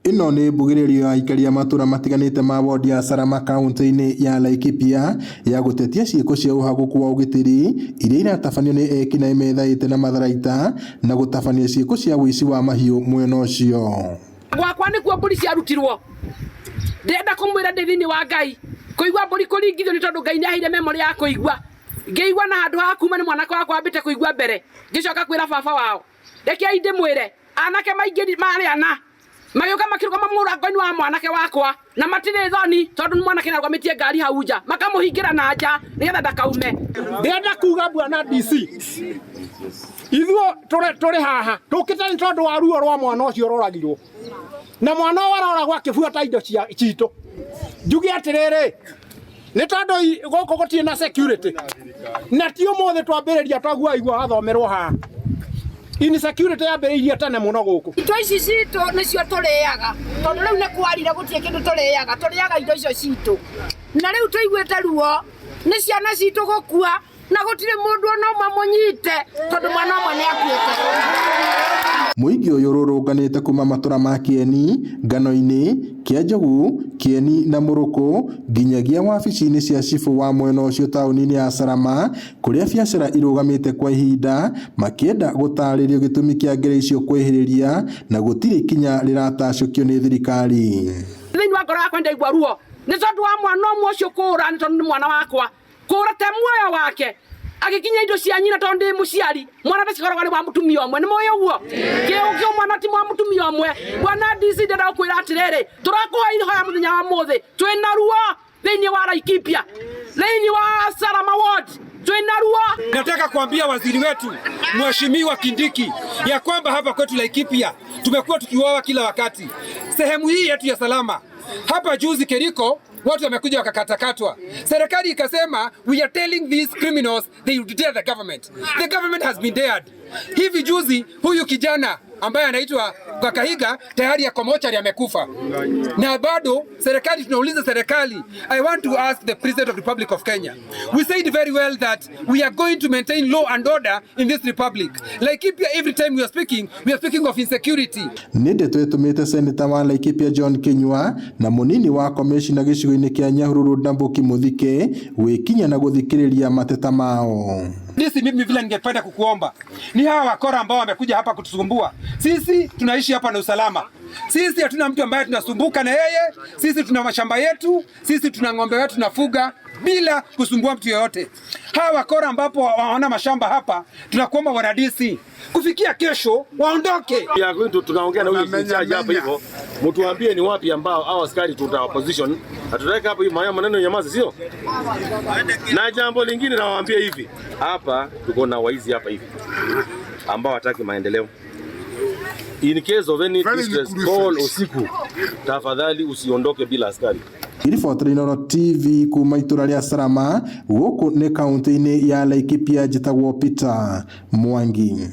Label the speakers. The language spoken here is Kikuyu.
Speaker 1: Ĩno nĩ mbugĩrĩrio ya aikari a matũra matiganĩte ma wondi ya Salama kaunti-inĩ ya Laikipia ya gũtetia ciĩko cia ũhagũku wa ũgitĩri iria iratabanio nĩ ekinaĩ methaĩte na matharaita na gũtabania ciĩko cia ũici wa mahiũ mwena ũcio.
Speaker 2: Gwakwa nĩkuo mbũri ciarutirwo. Ndĩrenda kũmwĩra ndĩ thĩinĩ wa Ngai, kũigua mbũri kũringithio nĩ tondũ Ngai nĩ aheire memory ya kũigua. Ngĩigua na handũ ha kuma nĩ mwanake wakwa wambĩte kũigua mbere, ngĩcoka kwĩra baba wao. Rekei ndĩmwĩre, anake maingĩ marĩ ana magĩũka makĩrũgama mũrango-inĩ wa mwanake wakwa na matirĩ thoni tondũ mwanake nĩarũgamĩtie ngari hau nja makamũhingĩra na nja nĩgetha ndakaume.
Speaker 3: Ndĩrenda kuga bwana DC, ithuĩ tũrĩ haha tũkĩte nĩ tondũ wa ruo rwa mwana ũcio ũroragirwo, na mwana ũyũ aroragwo akĩbuata indo citũ. Njuge atĩrĩrĩ, nĩ tondũ gũkũ gũtirĩ na security, na ti ũmũthĩ twambĩrĩria twaigua igua wathomerwo haha. Insecurity yambĩrĩirie tene mũno gũkũ.
Speaker 2: Indo ici citũ nĩcio tũrĩaga, tondũ rĩu nĩ kwarire gũtirĩ kĩndũ tũrĩaga, tũrĩaga indo icio citũ. Na rĩu tũiguĩte ruo nĩ ciana citũ gũkua na gũtirĩ mũndũ ona ũmwe mũnyite tondũ mwana ũmwe nĩ akuĩte.
Speaker 1: Mũingĩ ũyũ ũrũrũnganĩte kuma matũra ma Kĩeni, Ngano-inĩ, Kĩanjogu, Kĩeni na Mũrũkũ nginyagia wabici-inĩ cia cibũ wa mwena ũcio taũni-inĩ ya Salama kũrĩa biacara irũgamĩte kwa ihinda makĩenda gũtarĩrio gĩtũmi kĩa ngero icio kwĩhĩrĩria na gũtirĩ kinya rĩratacũkio nĩ thirikari.
Speaker 2: Thĩinĩ wa ngoro yakwa ndaigua ruo nĩ tondũ wa mwana ũmwe ũcio kũũra, nĩ tondũ nĩ mwana wakwa kũũra te muoyo wake agĩkinya indo cia nyina tondũ ndĩ mũciari. Mwana ndacikoragwo arĩ wa mũtumia ũmwe, nĩ mũĩ ũguo? Kĩũ mwana ti wa mũtumia ũmwe. Bwana DC, ndĩrenda gũkwĩra atĩrĩrĩ, tũrakũhoya ihoya mũthenya wa mũthĩ, twĩna ruo thĩinĩ wa Laikipia, thĩinĩ wa Salama Ward, twĩna ruo.
Speaker 4: Nataka kuambia waziri wetu Mheshimiwa Kindiki ya kwamba hapa kwetu Laikipia tumekuwa tukiuawa kila wakati. Sehemu hii yetu ya Salama hapa juzi Keriko watu wamekuja wakakatakatwa. Serikali ikasema we are telling these criminals they would dare the government. The government has been dared. Hivi juzi huyu kijana ambaye anaitwa Kahiga tayari ako mochari amekufa. Na bado serikali, tunauliza serikali, I want to ask the President of the Republic of Kenya. We said very well that we are going to maintain law and order in this republic. Laikipia, every time we are speaking, we are speaking of insecurity.
Speaker 1: Nĩ ndeto ĩtũmĩte Seneta wa Laikipia John Kinyua na mũnini wa komĩcina gĩcigo-inĩ kĩa Nyahururu Ndambuki Muthike gwĩkinya na gũthikĩrĩria mateta mao.
Speaker 4: Sisi, mimi vile ningependa kukuomba ni hawa wakora ambao wamekuja hapa kutusumbua. Sisi tunaishi hapa na usalama. Sisi hatuna mtu ambaye tunasumbuka na yeye. Sisi tuna mashamba yetu, sisi tuna ng'ombe wetu tunafuga bila kusumbua mtu yoyote. Hawa wakora ambapo waona mashamba hapa, tunakuomba bwana DC, kufikia kesho waondoke.
Speaker 5: Ya tunaongea na huyu in charge hapa hivyo, mtuambie ni wapi ambao hao askari tuta position, hatutaweka hapo hiyo maneno nyamazi, sio? Na jambo lingine nawaambia hivi, hapa tuko na waizi hapa hivi ambao hataki maendeleo. In case of any distress call usiku, tafadhali usiondoke bila askari.
Speaker 1: Riboti Inooro TV kuma itũra rĩa Salama gũkũ nĩ kaunti-inĩ ya Laikipia, njĩtagwo Peter Mwangi.